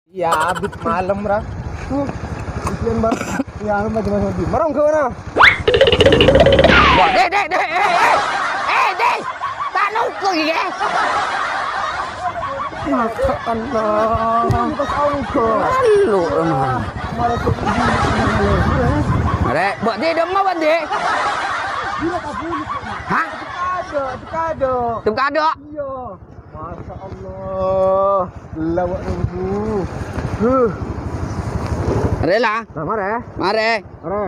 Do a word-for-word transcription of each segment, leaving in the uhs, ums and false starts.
Iyâ, abit malem, ra. Tuh, isian bar-, iyâ, anu, macam-macam. Marong ke mana? Wah, deh, deh, deh, eh, eh, eh, deh, tak nunggu, ya. Masya Allah. Pas ongko. Lalu, emang. Rek, buat dia dong, mau, Bang, deh? Hah? Kado, kado. Tuh kado. Iya. Masya Allah. Lawak nunggu. Huh. Rela? Lah, mare. Mare. Mare.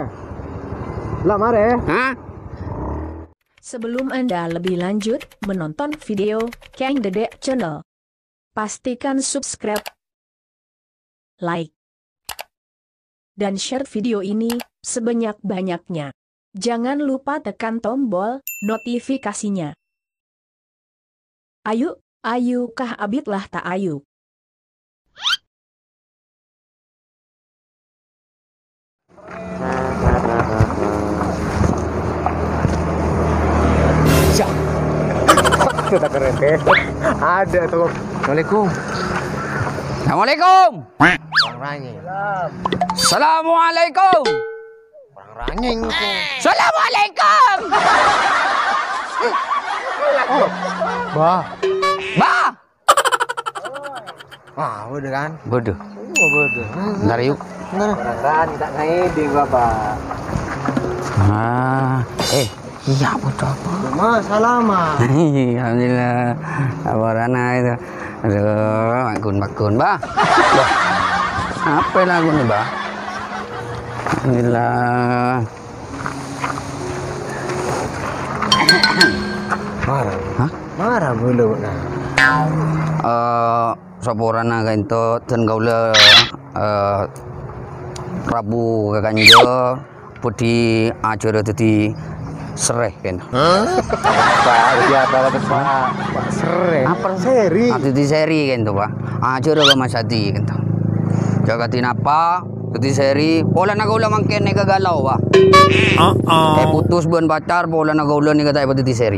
Lah, mare. Hah? Sebelum Anda lebih lanjut menonton video Kang Dedek Channel, pastikan subscribe, like, dan share video ini sebanyak-banyaknya. Jangan lupa tekan tombol notifikasinya. Ayu, ayu kah abit lah ta' ayu? Siap. Kita keren, eh. Ada tuh. Assalamualaikum. Assalamualaikum. Orang ranye. Assalamualaikum. Orang ranye itu. Assalamualaikum. Bah. Bah. Ah, udah kan? Bodoh. Oh, bodoh. Ntar yuk. Ntar. Orang ranye tak ngeding, Bapak. Ah, eh, iya, bodoh apa? Mas, salam, Mas. Alhamdulillah. Laporan aja itu. Aduh, makun, makun, Bah. Bah. Apa lagu nih, Bah? Alhamdulillah. Marah. Hah? Marah bulu, nah. Eh, saporana kaento dan kaula, eh, rabu kakanja budi ajara dadi sereh, kan. Pak, iya, Pak, Pak, Pak, sere. Apa? Seri. Ah, dadi seri, kan, to, Pak. Ajara ka Mas Adi, kan, to. Jaga dinapa, dadi seri. Polana kaula mangkene ka galau, Pak. Heeh. Eh, putus ban pacar, polana kaula nika ta' dadi seri.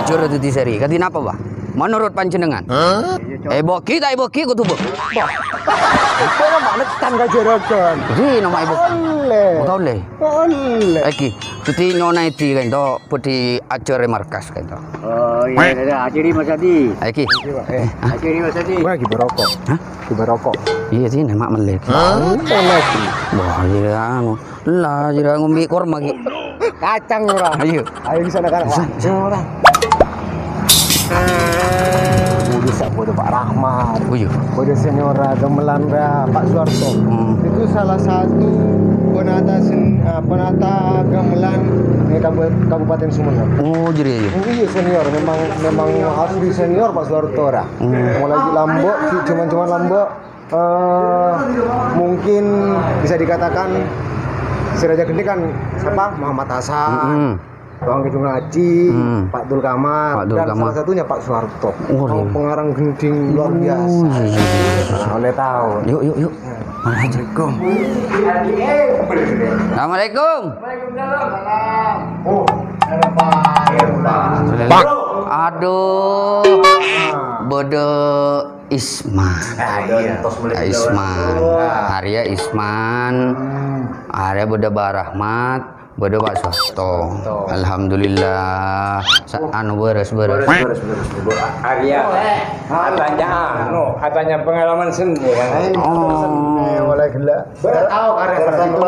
Ajara dadi seri. Ka dinapa, Pak? Menurut panjenengan? Hah? Eh, bogi ta' bogi kudu bo-, Bah. Apa nama nekan ka jaragan? Di nama ibu. Oleh. Bukan oleh. Oleh. Iki, dadi nyona di, kan, to. Budi ajare markas kento. Oh, iya, iya, iya. Ajari Mas Adi. Iki. Iya, Pak. Eh. Ajari Mas Adi. Wah, lagi berokok. Hah? Lagi berokok. Iya sih, nek mak melek. Hah? Melek. Wah, iya, anu. Lah, jira ngombe korma ki. Kacang ora. Ayo. Ayo di sana kan. Bisa, bisa. Ora. Udah sak bodo Pak Rahmat. Oh, iya. Bodo senior gamelan Pak Suharto. Hmm. Itu salah satu penata sen-, eh, penata gamelan di Kabu-, Kabupaten Sumenep. Oh, jadi ya. Oh, iya, senior. Memang, memang asli senior Pak Suharto, ra. Hmm. Mulai di Lombok, si-, cuman-cuman Lombok, eh, mungkin bisa dikatakan si Raja Gending kan siapa? Muhammad Hasan. Hmm. Bang Kidung Haji, hmm. Pak Dul Kamar, Pak Dul dan Kamar. Salah satunya Pak Suharto. Oh, iya. Pengarang gending luar biasa. Oh, iya, iya, iya. Nah, oleh tahu. Yuk, yuk, yuk. Mana aja? Assalamualaikum. Assalamualaikum. Waalaikumsalam. Oh, ada Pak. Pak. Aduh. Bodo Isman. Ah, iya. Isman. Arya Isman. Hmm. Arya Bodo Barahmat. Bodo Pak Suharto. Suharto. Alhamdulillah. Sa-, anu, beres, beres. Beres, beres, beres, beres. Arya. Katanya, anu, katanya pengalaman sendiri, kan? Oh. Eh, mulai gila. Tahu karya salah satu.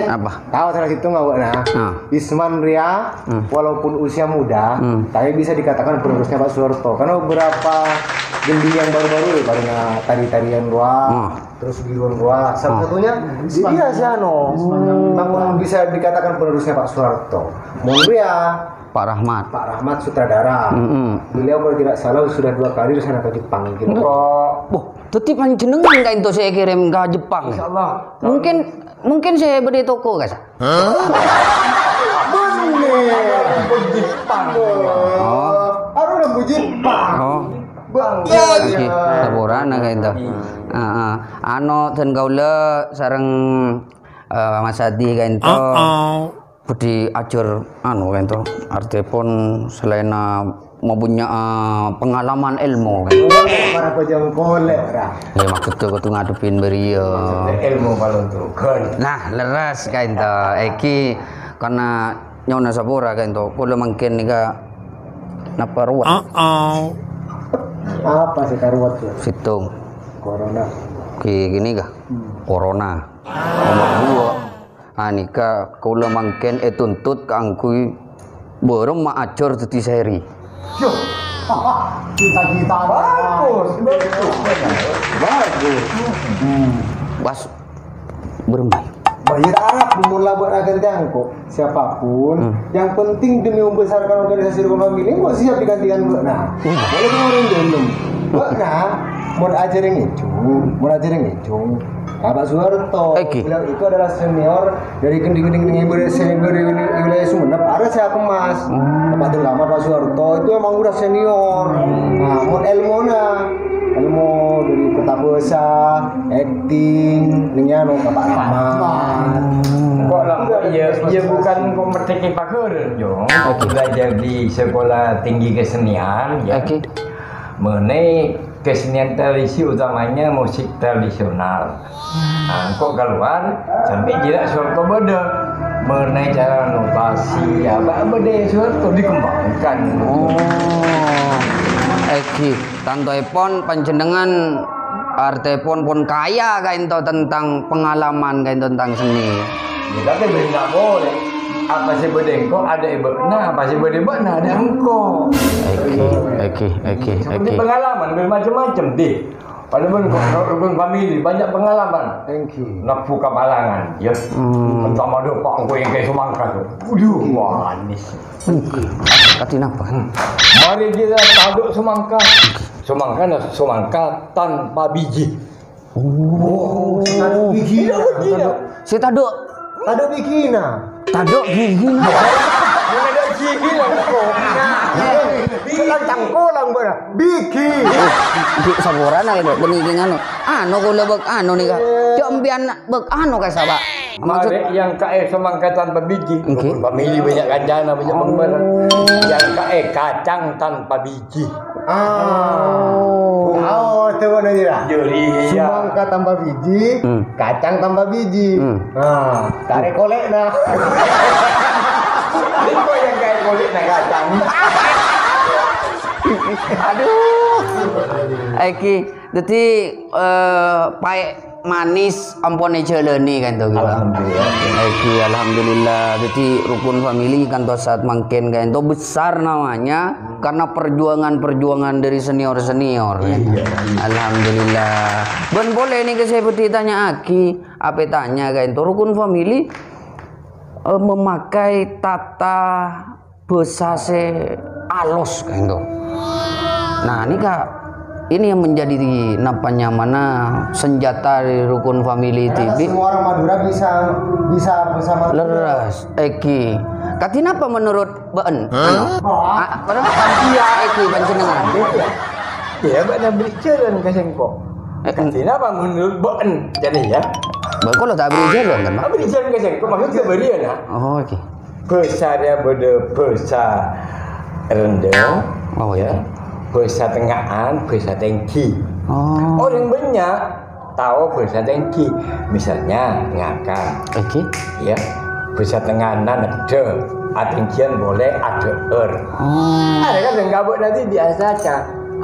Apa? Tahu salah satu nggak, Wak? Nah, ah. Isman Ria, hmm, walaupun usia muda, hmm, tapi bisa dikatakan penerusnya Pak Suharto. Karena beberapa gending yang baru-baru, ya, karena tari-tarian doang. Hmm. Terus biru doang. Salah satunya dia sih, anu, memang bisa dikatakan penerusnya Pak Suharto. Mungkin ya Pak Rahmat. Pak Rahmat sutradara. Mm-mm. Beliau kalau tidak salah sudah dua kali di sana ke Jepang gitu. Wah, dadi panjenengan kaento saya kirim ke Jepang. Insya Allah. Mungkin, mungkin saya beri toko, guys. Hah? Bener. Jepang. Oh. Baru udah Jepang. Oh. Bang. Oke, laporan kaento. Heeh. Ano, dan kaula sareng, eh, Mas Adi kaento. Heeh. Budi ajur, anu, kaento. Artipun selain, eh, mempunyai, eh, pengalaman ilmu, kan? Para bojong kolek, ra. Ya, maksudnya kudu ngadepin bariya. Maksudnya ilmu paling turun. Nah, leres, kan, to. Iki karena nyonya sapora, kan, to. Kula mangkin nika napa ruwet? Apa sih karuwet, ya? Situng. Corona. Ki-, gini kah? Hmm. Corona. Nomor dua. Ah, nika kula mangkin etuntut kaangguy bârâmma ajhâr dhâddhi sèri. Yo. Cita-cita. Bagus, bagus. Bagus. Hmm. Pas bârâmma. Bayar Arab, mon la bâ'na gantian kok. Siapapun, hmm, yang penting demi membesarkan organisasi Rukun Family, kok siap digantikan bâ'na. Hmm. Walaupun orang dalam. Bâ'na, mon ajhâr ngèjung, mon ajhâr ngèjung. Nah, Pak Soeharto, eki, beliau itu adalah senior dari gending-gending di wilayah, senior di wilayah Sumenep, ada saya kemas. Hmm. Pak Abdul Kamar, Pak Soeharto, itu emang udah senior. Hmm. Nah, mon ilmuna, ilmu dari kota bahasa, acting, ini anu, Bapak Rahmat. Kok lah, kok iya, iya bukan kok medheki pageren, Jong. Oke. Belajar di sekolah tinggi kesenian, ya. Oke. Mengenai kesenian tradisi, utamanya musik tradisional. Nah, kok keluar, sampai tidak suatu beda. Mengenai cara notasi, apa, beda suatu dikembangkan. Oh. Eki, tantoepon panjenengan artèpon pon kaya kaènto tentang pengalaman kaènto tentang seni. Ya, tapi bâdâ nggak boleh. Apa sih bâdâ engko' ada è bâ'na, apa sih bâdâ bâ'na ada engko'. Eki, eki, eki, seperti eki. Pengalaman bermacam-macam, deh. Padahal rukun family banyak pengalaman. Thank you. Nabbu kapalangan, ya. Hmm. Pertama ada Pak Engko' yang kayak semangka tuh. Waduh, manis. Kati napa? Hmm. Mari kita taduk semangka. Semangka, nah, semangka tanpa biji. Oh, sè tadâ' bigina. Sè tadâ'. Tadâ' bigina. Tadâ' gigina. Tadâ' gigina, kok. Nah, cangkolang, bârâ. Bigi. Di saporana, Dok. Bânnè iki nganu. Anu, kaulâ bâk anu nèka. Cok, empèyan bâk anu, ka sapa? Maksud mari yang kaè semangka tanpa biji. Nggih. Family banyak kancana, banyak penggemar. Yang kaè kacang tanpa biji. Ah. Oh. Oh, itu mana dia? Juri, iya. Semangka tanpa biji, hmm, kacang tanpa biji. Hmm. Nah, tarik kolek nah. Ini kok yang kayak kolek nah kacang. Aduh. Iki, jadi, eh, paè manis ampon èjhâlâni kaènto, gitu. Alhamdulillah. Eki, alhamdulillah. Jadi, rukun family kaènto saat mangkèn kaènto besar namanya karena perjuangan-perjuangan dari senior-senior, ya. Iya, iya. Alhamdulillah. Bân polè nèka sè bhâdhi tanya'aghi, apa tanya kaènto rukun family, eh, memakai tata bhâsa sè alus kaènto. Nah, nèka, ini yang menjadi napa nyamana senjata di Rukun Family karena T V. Semua orang Madura bisa, bisa bersama. Leres, Eki. Kati napa menurut bâ'en? Hah? Anu? Oh, ah, apa? Iya, Eki panjenengan. Iya, bâ'na beri jalan ka sèngko'. Eh, kati napa menurut bâ'en? Jadi ya. Bâ'en kaulâ ta' beri jalan, kan, Pak? Beri jalan ka sèngko', maksudnya beri ya, nah. Oh, oke. Bhâsa rèya bâdâ bhâsa rendheng, oh, ya, bhâsa tengngaan, bhâsa tèngghi. Oh. Orang banyak tahu bhâsa tèngghi. Misalnya, ngakan. Oke. Ya, bhâsa tengngaanna neddhâ, atèngghiyan polè adhâ'âr. Oh. Ada kan yang gabuk nanti biasa aja.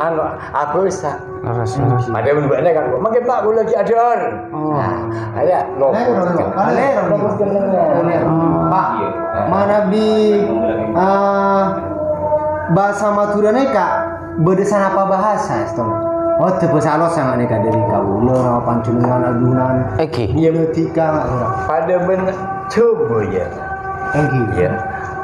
Anu, abhâsa. Leres, leres. Padahal bâ'na kan, mangkèn, Pak, kaulâ ghi' adhâ'âr. Oh. Nah, ada, lopot. Lero, lero. Lero, lero. Lero. Pak, iya, manabi, eh, bhâsa Madhurâ nèka bâdâ sanapa bhâsa, èston? Oh, bhâsa alus sangat nèka dâri kaulâ, panjenengan, ajunan. Oke. Iya. Dika, ora. Padâ bân Jhâbâ, ya. Thank you. Ya.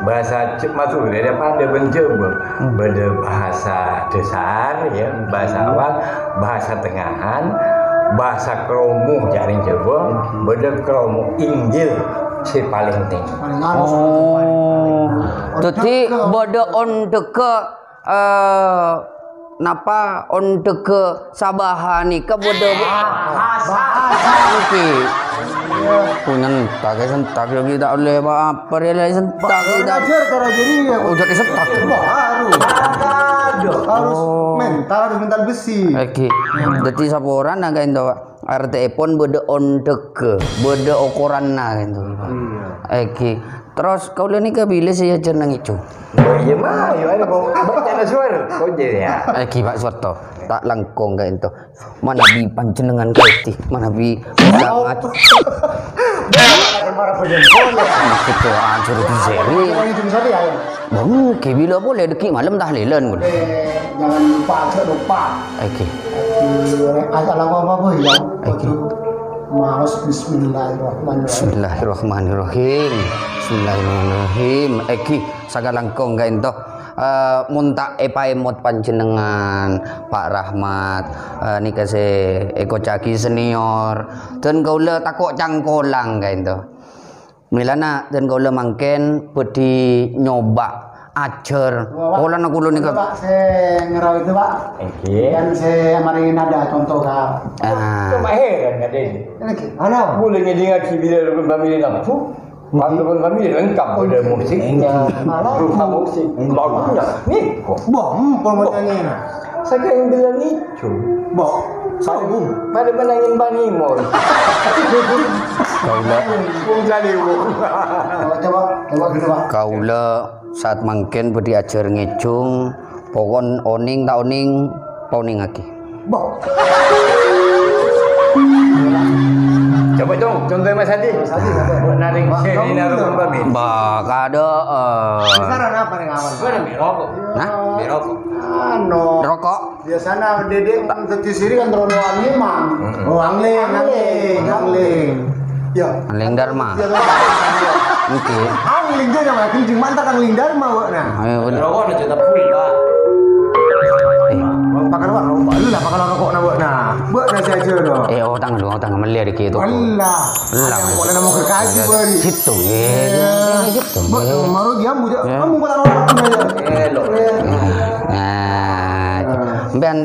Bhâsa J-, Madhurâ rèya padâ bân Jhâbâ. Hmm. Bâdâ bhâsa dhâsar, ya, bhâsa awal, bhâsa tengngahan, bhâsa kromo, jhâ' rèng Jhâbâ, bâdâ kromo inggil sè palèng tèngghi. Palèng alus. Oh. Dâddhi bâdâ ondhâghâ, eh, napa ondhâghâ sabâhâ nèka bâdâ bhâsa. Oke. Oh, nyentak, ya, sentak, ya, kita oleh apa-apa, ya, lah, sentak, kita. Belajar cara jadi, ya. Oh, jadi sentak. Wah, harus. Harus. Oh. Mental, harus mental besi. Oke. Jadi, saporan, nah, kayak itu, Pak. Artèèpon bâdâ ondhâghâ, bâdâ okoranna, gitu. Iya. Èngghi. Terros kaulâ nèka bilâ sè ajhâr nang èjhung. Oh, iya, Ma. Iya, ada kok. Baca suara. Oh, iya, ya. Èngghi, Pak Suwarto. Ta' langkong kaènto. Manabi panjhennengngan kaèdhi, manabi sangat. Marah-marah bâjâ. Maksud doa ajhâr disèri. Orang itu bisa dia, ya. Bângkè bilâ polè dâgghi' malem tahlèlan, ghun. Eh, jangan lupa, jangan lupa. Èngghi. Èngghi, asal apa-apa, ya. Èngghi. Maos bismillahirrahmanirrahim. Bismillahirrahmanirrahim. Bismillahirrahmanirrahim. Èngghi, sakalangkong kaènto. Eh, mon ta' èpaèmot panjhennengngan, Pak Rahmat, eh, nèka sè èkoca'aghi senior. Dân kaulâ tako' cangkolang kaènto. Mèlana dân kaulâ mangkèn bhâdhi nyoba ajhâr. Wah, Wah. Polana kaulâ nèka. Pak, sè ngèrao itu, Pak. Èngghi. Kan sè marè nada contoh ka. Ah. Coma heran ka dâ' ini. Ini lagi. Ana? Mulai ngèdingaghi bilâ rukun famili napa? Rukun famili lengkap, ada musik. Èngghi. Rupa musik. Èngghi. Bagusnya. Nih, kok. Bâh, empon macam ni, nah. Saya yang bilang itu. Bâh, salah, Bung. Pada menangin Bang Imon. Kaulâ. Bung Jalil, Bung. Coba, coba, coba, coba. Kaulâ saat mangkèn bhâdhi ajhâr ngèjhung, pokon onèng ta' onèng, paonèngaghi. Bâh. Coba dong, contoh Mas Adi. Mas Adi, apa? Buat naring Mas, seri kamu naruh dulu. Kembali. Bâh, kadâ', eh. Saran apa nih, kawan? Gue ada merokok. Nah? Merokok. Anu. Rokok? Biasanya dedek dâddhi siri kan terlalu angling, Mang. Mm-mm. Oh, angling, angling, angling. Ya. Angling Dharma. Ya, Pak. Oke. Angling aja, Mang. Kencing mantap angling Dharma, Pak. Nah. Ayo, bener. Rokok aja tapi, Pak. Eh. Pakar, Pak, rokok. Lu lah pakar rokok, nah, Pak. Nah. Pak, nah, saya aja, loh. Eh, utang dulu, utang meli dikit itu. Alah. Lah, kok lagi mau ke kaji, Pak? Situ, ya. Iya. Situ, Pak, ya. Maru diam, Bu, ya. Kamu buat rokok, aja. Eh, lo. Nah, sampean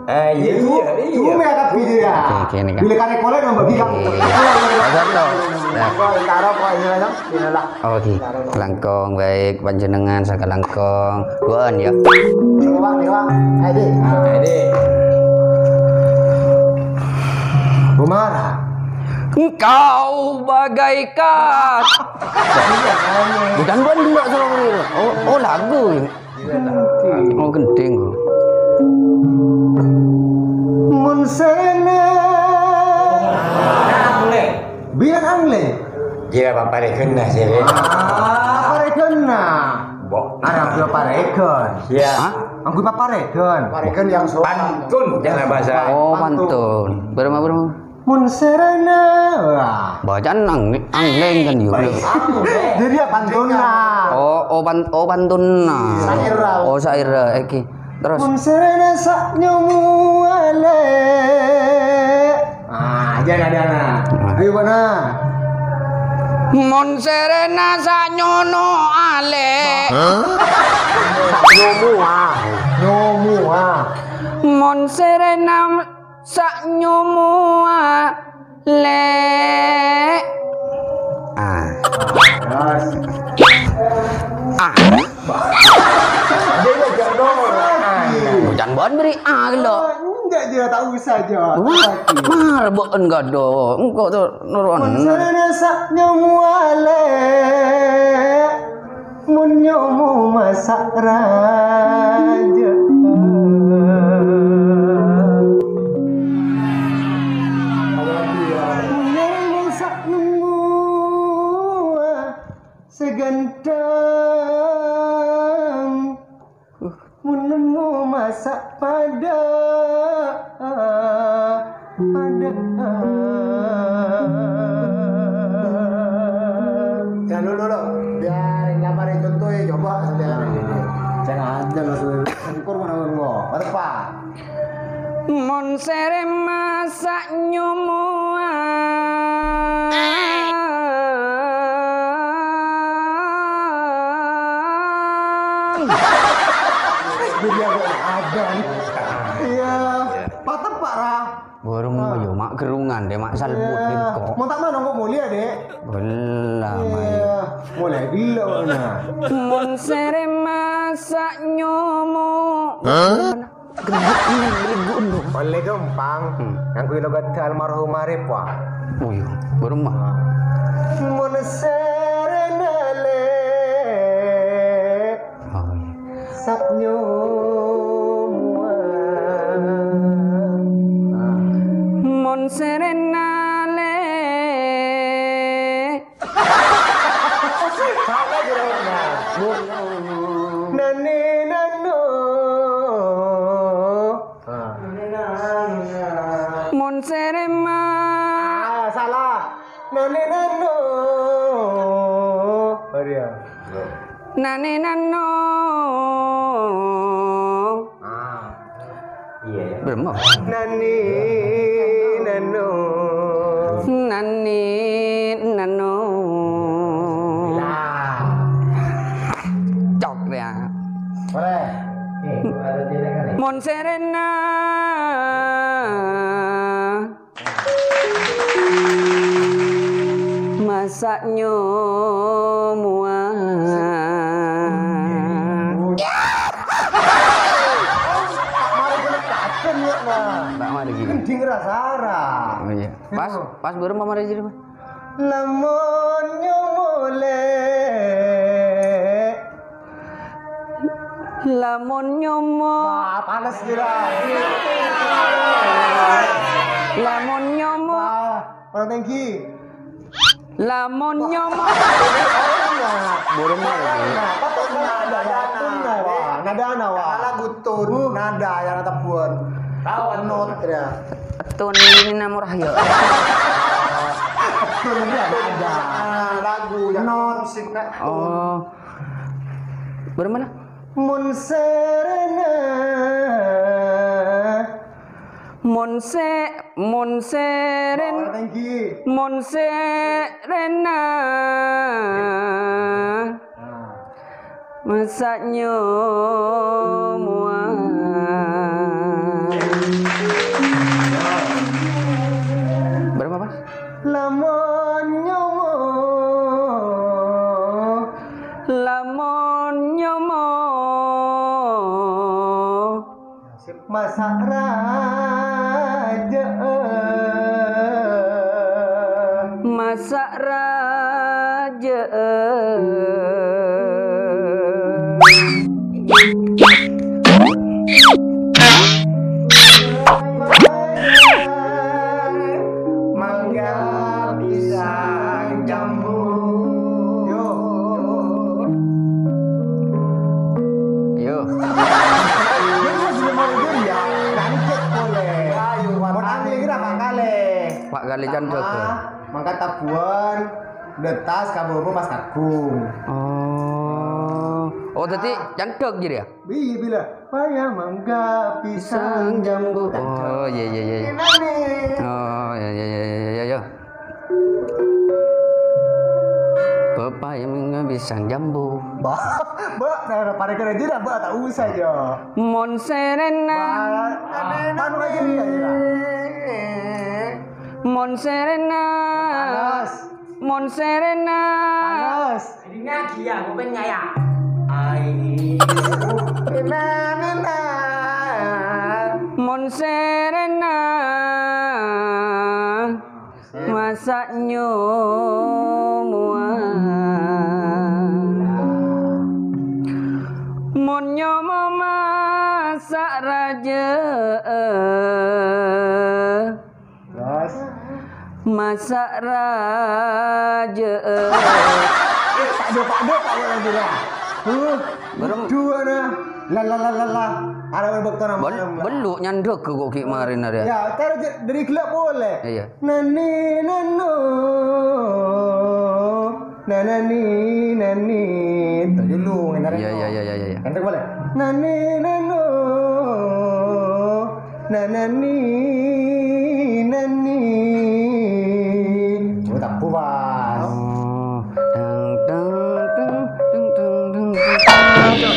Eh, iya, iya, iya. Cuma ya, tapi dia. Oke, oke, ini kan. Bila karek kolek nambah bikang. Iya. Mas Darto. Ya. Kok, taruh kok, ini lah, ini lah. Oke. Langkong, baik, panjenengan sakalangkong. Duaan, ya. Coba, coba. Ayo, Dik. Ayo, Dik. Umar. Engkau bagaikan. Bukan, bukan, bukan, sorry. Oh, oh, lagu. Oh, gendhing. Mon sèrèna. Bilang angle. Iya, paparèghân sèrèna. Ah, paparèghân. Mbok. Arep yo paparèghân. Iya. Hah? Anggo paparèghân. Paparèghân yang sopan. Pantun, jangan bahasa. Oh, pantun. Pantun. Berapa, berapa? Mon sèrèna. Wah. Bacaan ang-, angleng kan, yo. Baik. Jadi ya pantun lah. Oh, oh, pan-, oh, pantun lah. Syair lah. Oh, syair lah. Oke. Terus. Mon sèrèna sa'nyomo alè'. Ah, jangan ada, nah. Nah. Ayo, mana? Mon sèrèna sa'nyono alè'. Hah? Sa'nyomo, ah. Nyomo, ah. Mon sèrèna Sa'nyomowa lè'. Ah. Ah. Dia ngajak doang. Bukan bon beri ah lo. Enggak, dia tak usah, Jo. Wah, mar bon gado. Engko' to nurunan. Sarana sa'nyomowa lè'. Mon nyomo masa' raja. Mon nyomo sa' nyomo sè ganteng. Mon nyomo masa' padâ. Ada. Ya, lo, lo, lo. Biarin lapar itu tuh, ya, coba biarin ini. Jangan ada lo, lo. Syukur mana lo? Berapa? Mon sèrè masa' nyomowa. Dunia ada. Iya. Patep, Pak, Ra. Warung, ah, yo, Mak, Kerungan, Dek, mak salbut, Dek, kok. Mon ta' mano kok molè, Dek. Bella, Mai. Iya, molè dulu, nah. Mon sèrè masa' nyomo. Hah? Gendut ini, beli gundung. Ollè ghâmpang. Hmm. Ngangghuy logat almarhum Arif, wah. Oh, iya. Bârâmma? Mon sèrè nalè. Oh, iya. Sap nyomowa. Mon sèrè nalè. Salah jawabnya. Nani nano. Ah. Mon sèrè ma. Ah, salah. Nani nano. Maria. Nani nano. Ah. Iya, ya. Bârâmma? Nani nano. Nani nano. Lah. Cok, ya. Boleh. Nih, ada tidak kan, nih? Mon sèrè na. Masa' nyomowa. Mari kena kaken, ya, nah. Tak mari gini. Mending rasa-rasa. Oh, iya. Pas, pas bârâmma mari jadi, Pak. Lamun nyomole. Lamun nyomo. Wah, panas gila. Lamun nyomo. Wah, panas tinggi. Lamun nyomo. Burung lagi. Nah, apa tuh? Nada, nada, wah. Nada, nada, wah. Salah gutun, nada yang tebuan. Tahu, not, ya. Tun ini nama murah ya. Tun ini ada. Ah, lagu yang not. Musik, nak. Oh. Bârâmma? Mon sèrè na. Mon sè-, mon sèrè n-, Bawa tinggi. Mon sèrè na. Ah. Masa' nyomowa. Bârâmma, Pak? Lamun nyomo. Lamun nyomo. Masa' rajâ'â. Masa' rajâ'â. Mangga pisang jambu. Yo. Yo. Ayo, Pak Kale. Pak Kale candhâghâ. Mangkat tabuan, detas, kabobo pas kagung. Oh. Oh, dhâddhi candhâg jârèya? Iya, bila. Paya mangga pisang jambu. Oh, iya, iya, iya, iya. Gimana? Oh, iya, iya, iya, iya, iya, iya. Pepaya mangga pisang jambu. Bah, bah, nah, pada kena juga, bah, tak usah, ya. Mon sèrè na. Bah, anu aja dia, ya. Mon sèrè na. Panas. Mon sèrè na. Panas. Ini lagi ya, gue pengen ya. Ai. Nena, nena. Mon sèrè na. Masa' nyomowa. Mon nyomo masa' rajâ'â. Terus? Masa' rajâ'â. Pak do, pak do, pak do, pak do. Huh? Belum. Dua na. La, la, la, la, la. Ada bâkto nama. Bel-, bellu' nyandhâghâ kok ghi' marèn arèya. Ya, taruh je-, dari gelap boleh. Iya. Nani, nano. Nanani, nani. Itu dulu, ngenarnya. Iya, iya, iya, iya, iya. Nanti boleh. Nani, nano. Nanani, nani. Oh, tak puas. Oh. Dang, dang, dang, dang, dang, dang, dang.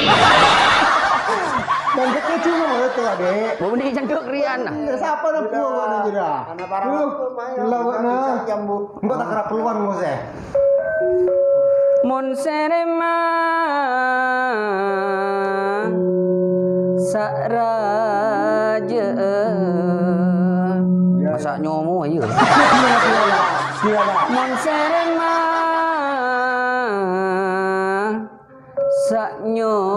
Dan ketujuh nomor itu. Dek. Bâbâna cendhuk riyan. Sapa nang buwâ bâ'na jârèya? Ana para Duh, waktu, Mayo. Lah, bâ'na. Bisa jambu. Engko' ta' kera peluan, Mose. Mon sèrèma sa'rajâ'â. Ya. Masa' nyomo, ayo. Iya, Pak. Mon sèrèma sa'nyomowa.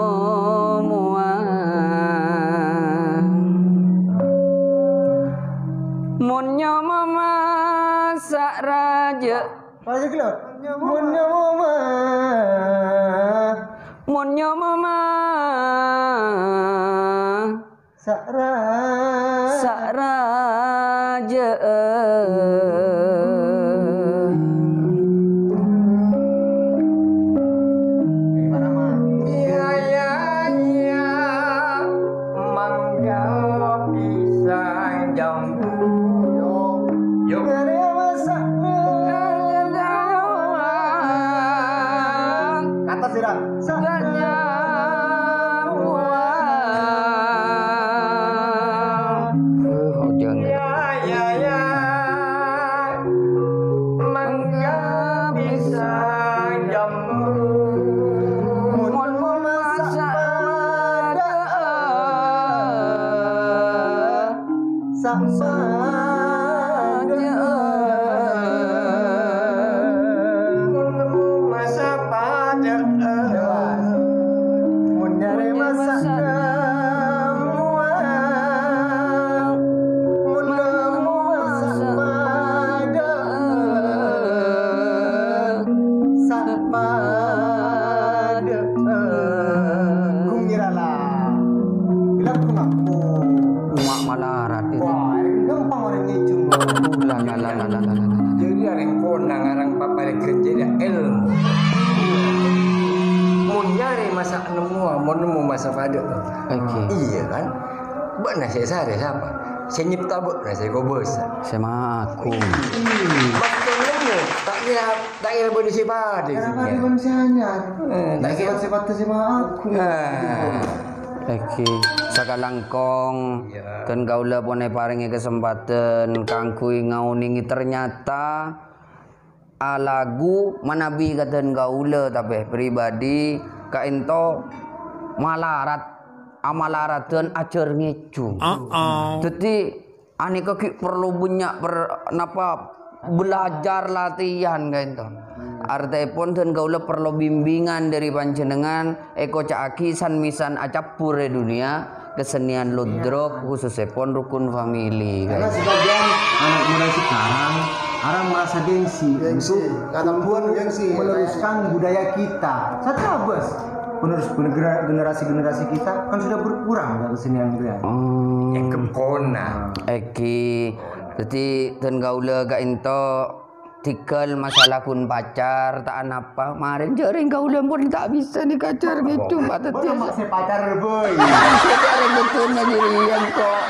Mon nyomo masa' rajâ. Rajâ gelo. Mon nyomo ma. Mon nyomo ma. Sa'ra-, sa'rajâ'â. Iya, iya, iya. Mangga pisang jambu. Yo, yo. Kata sira. Sa-, nyawa. Eh, ojang. Ya, ya, ya. Mangga bisa jambu. Mon masa' padâ. Sa-, sa-, Mon nemu masa' padâ. Mon nyarè masa' nemu. Mon nemu masa' padâ. Sa-, padâ. Gung nyerala. Bilang gung aku. Cuma malah rapi. Wah, gampang orang ngejung. Lah, lah, lah. Jadi, arèng ponang arang paparèngaghi jârèya èlmo. Mon nyarè masa' nemu, mon nemu masa' padâ. Oke. Iya, kan? Bâ'na sè sarè sapa? Sè nyèpta bâ'na sè kobâsa. Sè maaku. Pas nemu, ta' kèra, ta' kèra bâdâ sè padâ. Kèra padâ bân sè anyar. Eh, ta' kèra. Sifat-sifat sè maaku. Eh. Èngghi, sakalangkong, Iya. Dhân kaulâ pon èparèngè kasempadhân kaangghuy ngaonèngè, ternyata alagu manabi ka dhân kaulâ, tapè pribadi kaènto malarat, amalaradhân ajhâr ngèjung. Dhâddhi, Anèka ghi' parlo bânnya' per-, napa, belajar latihan kaènto. Artèèpon dhân kaulâ parlo bimbingan dhâri panjhennengngan, èkoca'aghi san-mèsan acabbhur è dhunnya kesenian ludruk, khusussèpon rukun famili, Karena kaènto. Sebagian anak muda sekarang, orang merasa gengsi untuk meneruskan budaya kita. Satabâs penerus genera-, generasi-generasi kita kan sudah berkurang kesenian budaya. Oh. Èngghi. Dhâddhi, dhân kaulâ kaènto, dhigghâl masalah ghun pacar, ta' anapa. Marèn jhârèng kaulâ pon ta' bisa nèka ajhâr ngèjung, Pak. Dhâddhi, sè pacar, Boy. Jhârèng ghun ajhâr ngèjung, kok.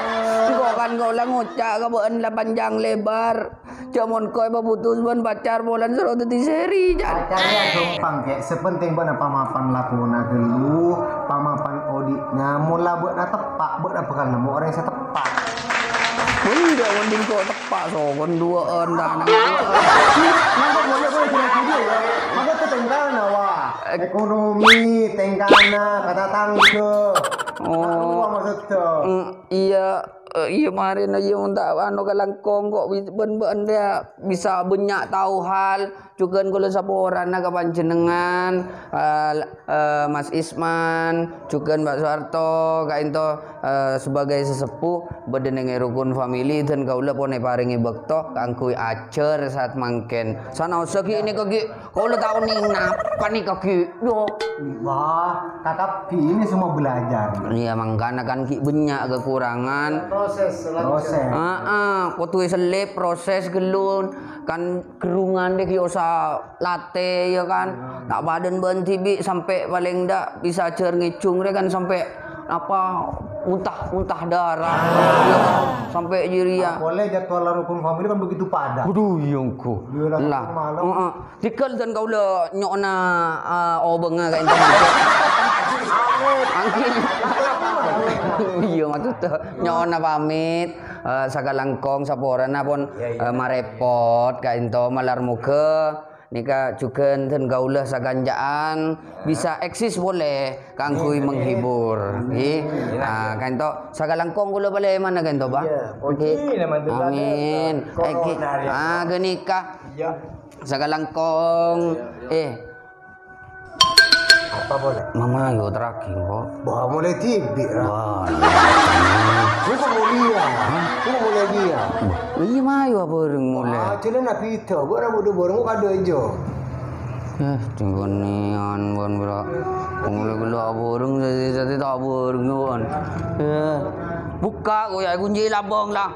Engko' kan kaulâ ngoca' ka bâ'na la panjang lebar. Jhâ' mon engko' èpaputus bân pacar, polana soro dhâddhi sèri, Jan. Pacar rèya ghâmpang, Kè. Sè pentèng bâ'na pamapan lakona ghâllu, pamapan odi'na. Mon la bâ'na teppa', bâ'na bhâkal nemmo orèng sè teppa'. Mon jhâ' mon engko' teppa' sokon duwâ'ân, tanang. Mangkèn boleh, boleh, boleh, boleh, ya. Mangkèn tèngkana, wah. Ekonomi, tèngkana, kata tangga. Oh. Apa maksudnya? Mm, iya. Eh, iyâ, marèna, iyâ, mon ta' anu kalangkong kok bi-, bân bâ'na rèya bisa bânnya' tao hal, jhughân kaulâ saporana ka panjhennengngan, eh, eh, Mas Isman, jhughân Pak Suwarto, kaènto, eh, sebagai sesepuh, bâdâ neng è rukun famili, dhân kaulâ pon èparèngè bâkto kaangghuy ajhâr saat mangkèn. Sanaossa ghi' nèka ghi' Kaulâ ta' onèng napa nèka ghi', yo. Wah, kakak ini semua belajar. Iya, mangkana kan ghi' bânnya' kakurangan. Proses, proses. Heeh, kodhu èsellip proses ghâllu. Kan ghârungan dâ' ghi' osa latè, ya kan. Ta' padâna bân dhibi' sampè' palèng ta' bisa ajhâr ngèjung rè kan sampè' apa Muntah, muntah darah. Sampè' jârèya. Polè jadwal rukun famili kan begitu padat. Waduh, iyâ, engko'. Iyâ, lah, lah. Malam. Heeh. Dhika dân kaulâ nyo'ona, eh, obângnga ka'ènto. Anggi. Iyâ, maksudda nyo'ona pamit, eh, sakalangkong saporana pon, eh, marèpot ka'ènto, malar moghâ nèka jhughân dân kaulâ sakanca'an bisa eksis polè kaangghuy menghibur, ngghi. Ah, ka'ènto sakalangkong kaulâ palèmana ka'ènto, Pak. Iyâ, ngghi. Amin. Èngghi. Ah, ghânèka. Sakalangkong. Eh. Apa polè? Mamayo teragi, Pak. Wah, mulai tibi', ra. Wah, iya. Lu kok mulia? Hah? Lu kok mulia dia? Iyâ, mayo abhâreng molè. Ah, jhâlân abhidhâ, gua rambut dua borong, gua kada aja. Eh, tinggal nian, bon, bro. Mulai gula abhâreng, jadi, jadi tak abhâreng, bon. Eh, bukka', kok ya, kunci labang lah.